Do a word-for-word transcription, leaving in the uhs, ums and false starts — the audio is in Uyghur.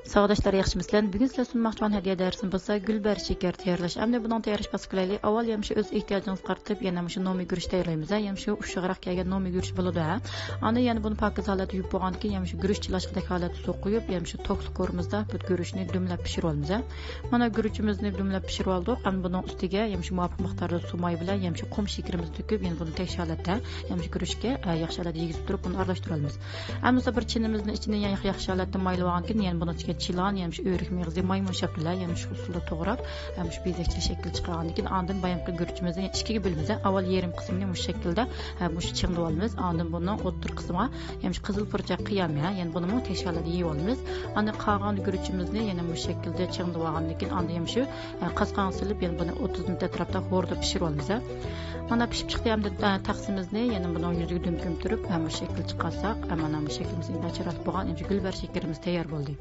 ساۋاقداشلار، ياخشىمۇسىلەر؟ بۈگۈن سىلەر سۇنماقچى بولغان ھەدىيە دەرسىمىز بولسا گۈل بەر شېكەر تەييارلاش. ئەمدى بۇنىڭ تەييارلاش پاسكىلى ئاۋۋال يەنە شۇ ئۆز ئېھتىياجىڭىزغا قارىتىپ يەنە مۇشۇ نومۇر گۈرۈچ تەييارلايمىز. يەنە شۇ ئۇششۇقراق كەلگەن نومۇر گۈرۈچ بولىدۇ ھە. ئاندىن يەنە بۇنى پاكىز ھالەتتە يۇيۇپ بولغاندىن كېيىن يەنە شۇ گۈرۈچ چىلاشقۇدەك ھالەتتە سۇ قۇيۇپ يەنە شۇ توكلۇق قورۇمىزدا بۇ گۈرۈچنى دۈملەپ پىشۇرۇۋالىمىز. مانا گۈرۈچىمىزنى دۈملەپ پىشۇرۇۋالدۇق. ئەمدى بۇنىڭ ئۈستىگە يەنە شۇ مۇۋاپىق مىقداردا سۇ ماي بىلەن يەنە شۇ قۇم شېكىرىمىزنى تۆكۈپ يەنە بۇنى تەكشى ھالەتتە يەنە شۇ گۈرۈچكە ياخشى ھالەتتە يېگۈزۈپ تۇرۇپ بۇنى ئارىلاشتۇرالىمىز. ئەمدى بىر چىنىمىزنىڭ ئىچىنى ياخشى ھالەتتە مايلىۋالغاندىن كېيىن يەنە بۇنىڭ ئىچىگە چىلان، يەنە شۇ ئۆرۈك مېغىزى، مايمۇن شاپتۇلى، يەنە شۇ ئۇسۇلدا توغراپ، ھەم شۇ بېزەكچىلىك شەكلى چىقارغاندىن كېيىن ئاندىن بايامقى گۈرۈچىمىزنى ئىككىگە بۆلىمىز. ئاۋۋال يېرىم قىسمىنى مۇشۇ شەكىلدە، ھە، مۇشۇ چىڭدىۋالىمىز. ئاندىن بۇنىڭ ئوتتۇرا قىسمىغا يەنە شۇ قىزىل پۇرچاق قىيامى، ھە، يەنە بۇنىمۇ تەكشى ھالەتتە يېيىۋالىمىز. ئاندىن قالغان گۈرۈچىمىزنى يەنە مۇشۇ شەكىلدە چىڭدىۋالغاندىن كېيىن ئاندىن يەنە شۇ، ھە، قاسقانغا سېلىپ يەنە بۇنى ئوتتۇز مىنۇت ئەتراپتا ھوردا پىشۇرۇۋالىمىز. مانا پىشىپ چىقتى. ئەمدى، ھە، تەخسىمىزنى يەنە بۇنىڭ يۈزىگە دۈم كۆمتۈرۈپ، ھە، مۇشۇ شەكىل چىقارساق، ھە، مانا بۇ شەكلىمىز ئىنتايىن چىرايلىق بولغان. ئەمدى گۈل بەر شېكىرىمىز تەييار بولدى.